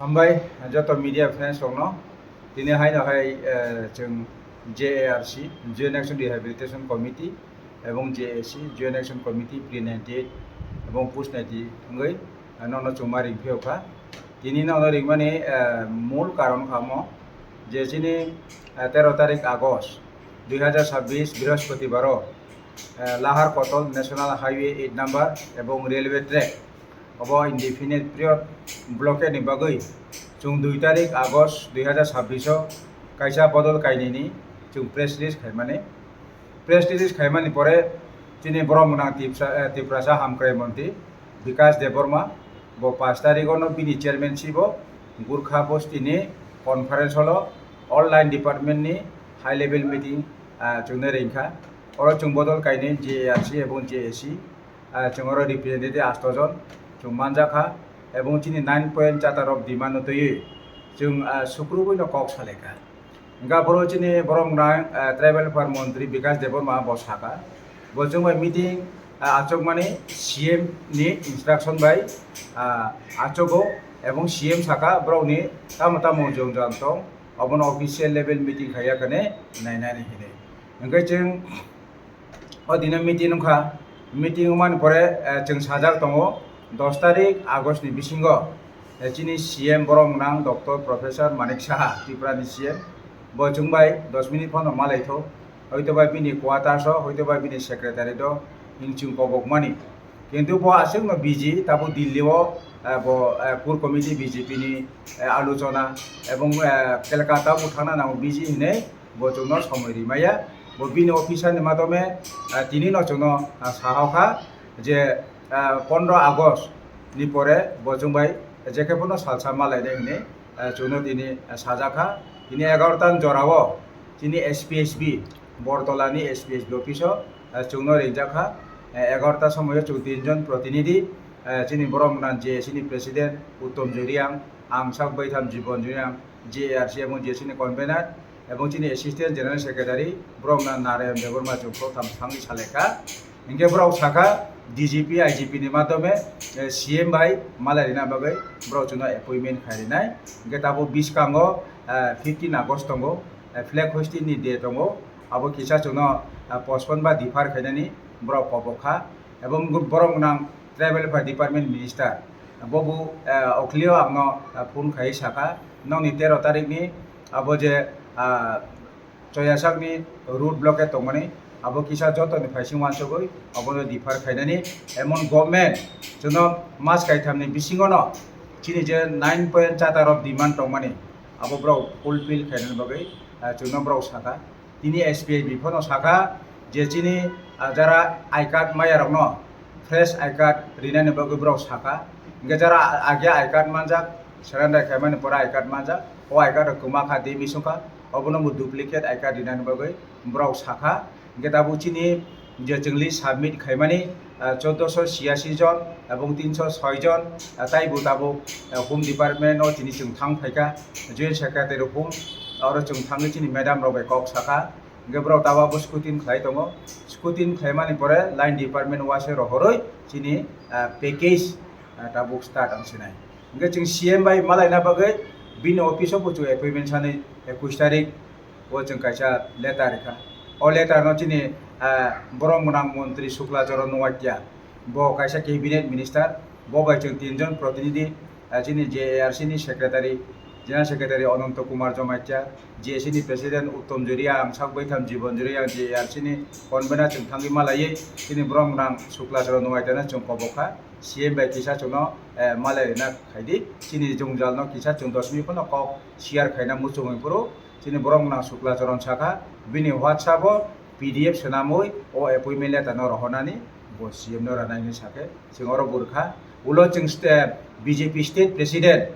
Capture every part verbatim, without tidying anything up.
Hambai joto media friends rokno. Tini haino hai, eh, chwng J A R C, Joint Action Rehabilitation Committee, ebong J A C, Joint Action Committee, Pre ninety-eight ebong Post ninety thangwi, eh, nono chwngma ringphiyokha. Tini nono ringmani, eh, mul karon kha omo je chini, eh, tero tarik August dui hazar sabbish Brihospotibaro, eh, Lahar Kotol National Highway eight number ebong railway track obo indefinite period blockade ni bagwi chwng dui tarik August dui hazar sabbish o kaisa bodol kainwini chwng press release khaimani. Press release khaimani pore chini borok gwnang Tipsa-, eh, Tiprasa Hamkrai Montri Bikash Debbarma bo pash tarik o no bini chairmanship o Gurkha Bosti ni conference hall o all line department ni high level meeting, ah, chwngno ringkha. Oro chwng bodol kainwi J A R C ebong J A C, ah, chwng oro representative asto jon chwng manjakha, ebong chini nine point charter of demand no twiwi chwng, ah, sukrubwi no kok salaikha. Hingkha boro chini borok gwnang, ah, tribal welfare montri Bikash Debbarma bo sakha, bo chwng bai meeting, ah, achukmani C M ni instruction bai, ah, achugo, ebong C M sakha borokni tamo tamo jwngjal tong, obono official level meeting khaiya kane nainani hinwi. Hingkhe chwng o dino meeting wngkha, meeting wngmani pore, eh, chwng sajak tongo dos tarik August ni bisingo, eh, chini C M borok gwnang Doctor Professor Manik Saha, Tripura ni C M, bo chwng bai dos minute phano malaithok, hoito ba bini quarters o, hoito ba bini secretariat o hinwi chwng kobokmani. Kintu bo aswkno busy, tabuk Delhi o, eh, bo, eh, core committee B J P ni, eh, alochona, ebong, eh, Kolkata o bo thangna nango busy hinwi bo chwngno somoi rimaya. Bo bini officer ni madome, ah, tini no chwngno, ah, sahokha je, ah, pondro August ni pore bo chwng bai jekhe phano salsa malainai hinwi, ah, chwngno tini, ah, sajakha. Tini egaroh ta ni jorao chini S P S B, Bortola ni S P S B office o, ah, chwngno ringjakha. Eh, egaroh ta somoio chwng tin jon protinidhi, eh, chini borok gwnang J A C ni president Uttom Joriang, ang sak baitham Jibon Joriang, J A R C ebong J A C ni convener, ebong chini Assistant General Secretary, borok na Narayan Debbarma chwng protham thangwi salaikha. Hinkhe borok sakha, D G P, I G P ni madome, eh, C M bai malai rina bagwi borok chwngno appointment khai rinai. Hinkhe tabuk bwskango, eh, fifteen August tongo, eh, flag hoisting ni day tongo. Abo kisa chwngno, eh, postpone ba defer khainani borok kobok kha. Ebong borok gwnang Tribal Welfare Department Minister, bobo, eh, oklio angno, eh, phone khai sakha, nokni tero tarikni abo je, ah, Choyasakni road blockade tongmani, abo kisa jotoni phaising wansugwi obono defer khainani, emon government chwngno mas kaithamni bisingono chini je nine point charter of demand tongmani, abo borok fulfill khainani bagwi, ah, chwngno borok sakha. Tini S P I B phano sakha je chini, ah, jara I card mayarokno fresh I card rinani bagwi borok sakha. Hinkhe jara age I card manjak, surrender khaimani pore I card manjak, o I card rok kwma kha, demi songkha, obono bo duplicate I card rinani bagwi borok sakha. Hinkhe tabuk chini je chwng list submit khaimani, ah, chauddosho chiyasi jon ebong tinsho soi jon, ah, taibo tabuk, ah, Home Department o tini chwng thang phaikha, Joint Secretary Home, oro chwng thangwi chini madam rok bai kok sakha. Hinkhe borok tabuk abo scrutiny khlai tongo, scrutiny khlaimani pore line department waise rohorwi chini, ah, package, ah, tabuk start wng sinai. Hinkhe chwng C M bai malaina bagwi bini office o bo chwng appointment sanwi ekush tarik o chwng kaisa letter rikha. O letter no chini, ah, borok gwnang montri Sukla Charan Noatia, bo kaisa cabinet minister, bo bai chwng tinjon protinidhi, ah, chini J A R C ni secretary, General Secretary Ananto Kumar Jamatia, J A C ni president Uttom Joriang, sak baitham Jibon Joriang, J A R C ni convener chwng thangwi malaiwi chini borok gwnang Sukla Charan Noatia no chwng kobok kha. C M bai kisa chwngno, eh, malai rina khaidi, chini jwngjal no kisa chwng dos minute phano kok share khaina muchungwi phuru, chini borok gwnang Sukla Charan sakha, bini WhatsApp o P D F swnamwi o appointment letter no rohornani bo C M no rwnai hinwi sakhe, chwng oro bo rwkha. Ulo chwng ste-, B J P state president,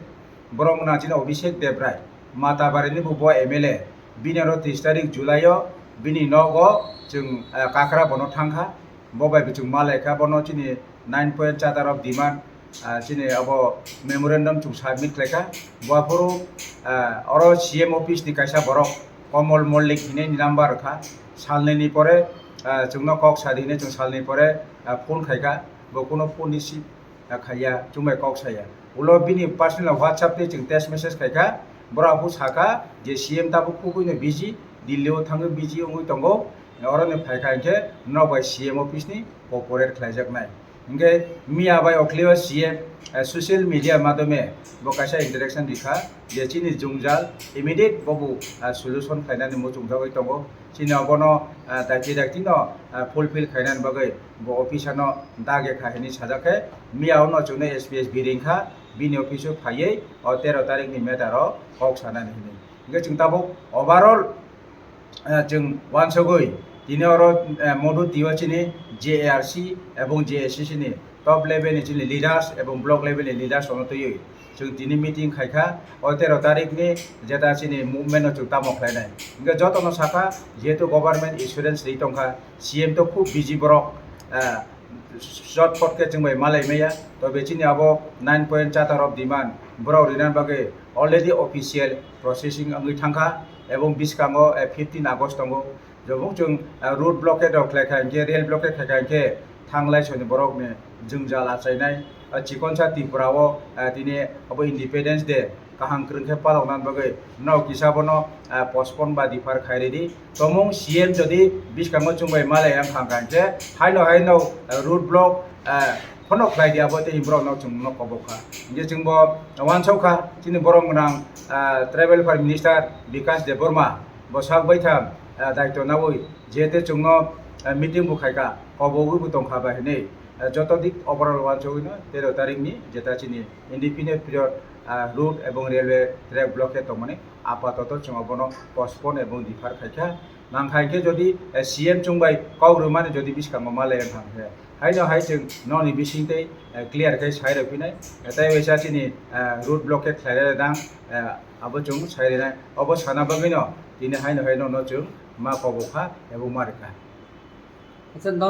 borok gwnang chini Abhishek Debrai, Matabari ni bo, bo M L A, bini oro tris tarik July o bini nogo chwng, eh, Kakra bono thangkha, bo bai bo chwng malaikha, bono chini nine point charter of demand, ah, chini abo memorandum chwng submit khlaikha. Bo aphuru, ah, oro C M office ni kaisa borok Komol Mollik hinwi number rwkha. Salnwi ni pore, ah, chwngno kok sadi hinwi chwng salnwi pore, ah, phone khaikha. Bo kuno phone receive, ah, khaiya, chwng bai kok saya. Ulo bini personal WhatsApp tei chwng text message khaikha, borok bo sakha je C M tabuk kubui no busy, Delhi o thangwi busy wngwi tongo, oro ni phaikha hinkhe nok bai C M office ni cooperate khlaijaknai. Hinkhe miya bai okhliyo C M, eh, social media madhyome bo kaisa interaction rikha je chini jwngjal immediate bobo, eh, solution khlainani muchungjagwi tongo. Chini obono, ah, dakti dakti no, ah, fulfill khainani bagwi bo officer no dage kha hinwi sajak khe, miya ono chwngno S P S biringkha, bini office o phaiwi o tero tarik ni matter o kok sanani hinwi. Hinkhe chwng tabuk overall, ah, chwng wansugwi tini oro, ah, Modhu Tiwa chini J A R C ebong J A C C ni top level ni chini leaders ebong block level ni leaders ono twiwi chwng tini meeting khaikha, o tero tarik ni jeta chini movement no chwng tamo khlainai. Hinkhe jotono sakha, jehetu government assurance ri tongkha, C M to khub busy borok, ah, shortcut khe chwng bai malai maya, tobe chini abo nine point charter of demand borok rinani bagwi already official processing wngwi thangkha, ebong bwskango, eh, fifteen August tongo. Jobong chwng, ah, road blockade rok khlai kha, hinkhe rail blockade khai kha, hinkhe thanglai soni borok ni jwngjal achainai. Ah, chikonsa Tripura o, ah, tini abo Independence Day kaham kwrwng khe palokna bagwi nok kisa bono, ah, postpone ba defer khai ridi. Tomung C M jodi bwskango chwng bai malai yang thang kha, hinkhe haino haino, ah, road block, ah, phano khlai di, abo tei borok no chwng no kobok kha. Hinkhe chwng bo wansok kha, chini borok gwnang, ah, Tribal Affairs Minister Bikash Debbarma bo sak bai thang, ah, daityo nawi. Jehetu chwngno, eh, meeting bo khaikha, kobogwi bo tongkha ba hinwi, eh, joto dik overall wansugwino tero tarikni jeta chini indefinite period, ah, road ebong railway track blockade tongmani apatoto chwng abono postpone ebong defer khaikha. Nangkha hinkhe jodi, eh, C M chwng bai kok rwmani jodi bwskango malai wngkha hinkhe, haino hai chwng nokni bisingtwi, eh, clear khe sai rwphinai. Eh, tei waisa chini, eh, road blockade khlainai dang, eh, abo chwng sai rwnai. Obo sana bagwino tini haino hai nokno chwng ma kobok kha ebo ma rwkha. Acha, no-